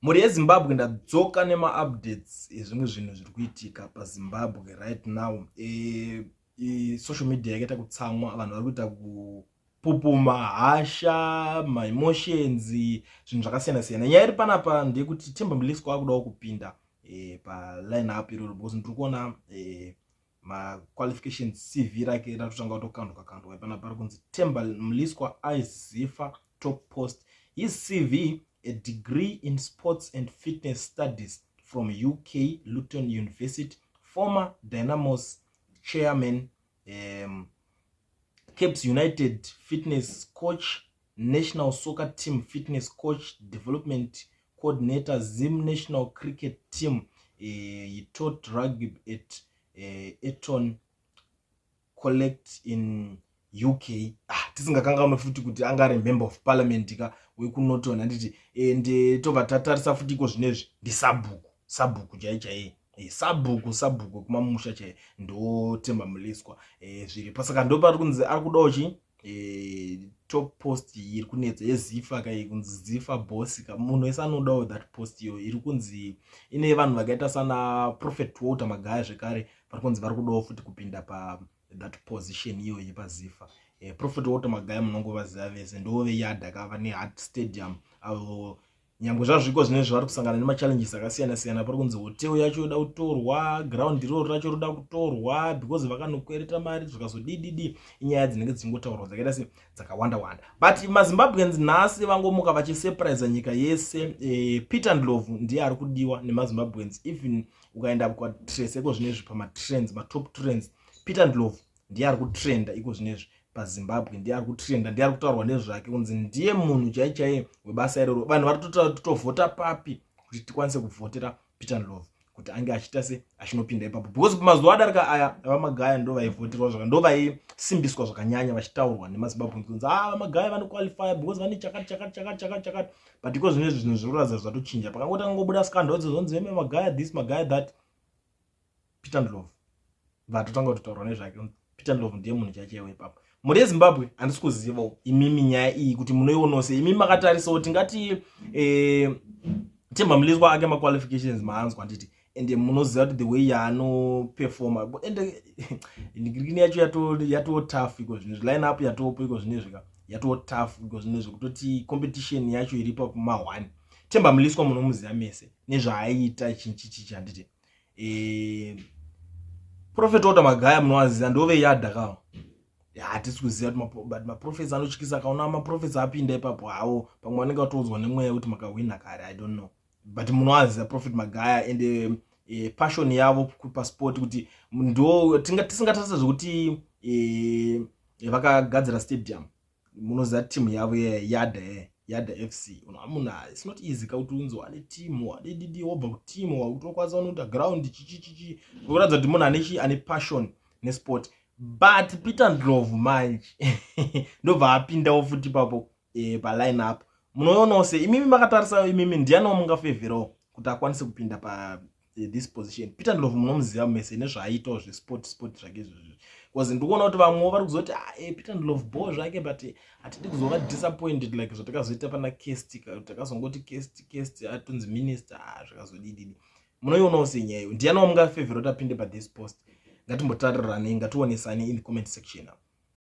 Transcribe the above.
Mhuri yeZimbabwe, ndadzoka nemaupdates ezvimwe zvinhu zviri kuitika paZimbabwe right now. Social media yakaita kutsamwa, vanhu vari kuita kupupuma hasha, maemotions, zvinhu zvakasiyana siyana. Nyaya iri panapa ndeyekuti Themba Mliswa akudawo kupinda paline up iroro, because ndiri kuona maqualifications, CV rake ratotanga kutokandwa kandwa panapa. Pari kunzi Themba Mliswa iZIFA top post. His CV: a degree in sports and fitness studies from UK Luton University, former Dynamos chairman, Caps United fitness coach, national soccer team fitness coach, development coordinator, Zim national cricket team. He taught rugby at Eton College in UK. Ah, tisingakanganwe futi kuti anga ari member of parliament ka wekuNorton, handiti? And tobva tatarisa futi iko zvinezvi ndisabhuku, sabhuku chai chaiye, sabhuku, sabhuku wekumamusha chaiye, ndoThemba Mliswa. Zviripo. Saka ndo pari kunzi ari kudawo chi top post iri kunetsa yeZIFA kai, kunzi ZIFA boss ka. Munhu wese anodawo that post iyo iri kunzi ine vanhu vakaita sana Prophet Walter Magaya zvekare, vari kunzi vari kudawo futi kupinda pa that position iyo yepaZIFA. Prophet Walter Magaya munongovaziva vese, ndo veYadah kava neHeart Stadium avo. Nyangwe zvazviko zvinezvi vari kusangana nemachallenges akasiyana siyana. Pari kunzi hotel yacho yoda kutorwa, ground iroro racho roda kutorwa because vakanokwereta mari, zvikazodididi. Inyaya dzinenge dzichingotaurwa dzakaita se dzakawanda wanda, but maZimbabweans nhasi vangomuka vachisurprise nyika yese. Peter Ndlovu ndiye ari kudiwa nemaZimbabweans. Even ukaenda kwatrace iko zvinezvi pamatrends, matop trends, Peter Ndlovu ndiye ari kutrenda iko zvinezvi paZimbabwe, ndiye ari kutrenda, ndiye ari kutaurwa nezvake kunzi ndiye munhu chai chaiye webasa iroro. Vanhu vari kutotovhota papi kuti tikwanise kuvhotera Peter Ndlovu kuti ange achiita se achinopinda ipapo? Because mazuva adarika aya, vaMagaya ndo vaivhoterwa zvaka, ndo vaisimbiswa zvakanyanya, vachitaurwa nemaZimbabwe kunzi a ah, vaMagaya vanoqualifya because vane chakati chakati chakati chakati chakati. But iko zvinezvi zvinhu zviri kuratidza zvatochinja. Pakangoti angobuda scandal dzozonzi veme Magaya this, Magaya that, Peter Ndlovu vatotanga kutotaurwa nezvake. Peter Ndlovu ndiye munhu chaichaiwo ipapo. Mhuri yeZimbabwe, handisi kuzivawo imimi nyaya iyi kuti munoionawo sei. Imimi makatarisawo, tingati Themba Mliswa ake maqualifications maanzwa, handiti? Ende munoziva kuti the way yaanoperforma, ende ndigirikini yacho yatoo tough iko zvinezvi, line up yatopo iko zvinezvi ka, yatoo tough iko zvinezvi, kutoti competition yacho iripo ma1. Themba Mliswa munomuziva mese nezvaaiita chinchichichi, handiti? Prophet Walter Magaya munovaziva, ndove kawo. Hatisi kuziva kuti, but maprophets anotyisa. Akaona maprophets apinda ipapo hawo, pamwe vanenge vatoudzwa nemweya kuti makahwina kare, I don't know. But munovaziva Prophet Magaya and passion yavo pasport, kuti ndo tisingatarisa zvekuti vakagadzira stadium. Munoziva timu yavo yeYadah, Yadah FC. Munhu, it's not easy kauti unzi wane timu wadididi, wobva kutimu wakutokwanisa unoita ground chichichichi, kuratidza kuti munhu ane ane passion nesport. But Peter Ndlovu manje ndobva apindawo futi ipapo paline up. Munoionawo sei imimi makatarisa imimi? Ndianiwo mungafevherawo kuti akwanise kupinda pa this position? Peter Ndlovu munomuziva mese nezvaaitawo zvesport, sport zvake izvozvo, because ndikuona kuti vamwewo vari kuzoti, ah, Peter Ndlovu bo zvake, but hatidi kuzova disappointed like zvatakazoita pana Kirsty. Takazongoti Kirsty, Kirsty atonzi minister. Ah, zvakazodididi. Munoionawo sei nyaya iyo? Ndianiwo mungafevhera kuti apinde pathis post? Ngatimbotariranei, ngationesanei in the comment section.